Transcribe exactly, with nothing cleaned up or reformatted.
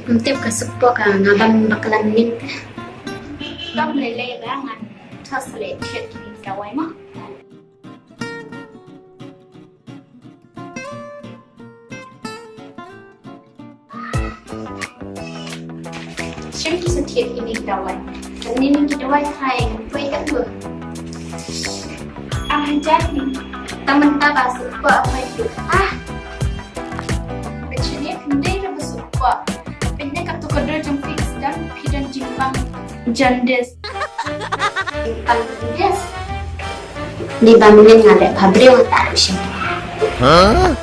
Ym tip ka suk pok ka nga bam bakla mynnin. Tang lei lei ba ngan tha sa leh thied kine ki dawai mo. Shim ki sa thied kine ki dawai. Kane ki dawai thai poi ka tu. Ang jat ni. Taman ta ba suk pok poi tu. Ah. Bachini pindai na ba suk pok. Pindai ka tu ka dur jong fix dan pidan jingpang. Jaundice. Jingpang jaundice. Ni ba mynnin nga leh pha briew ta ruh shim. Hah?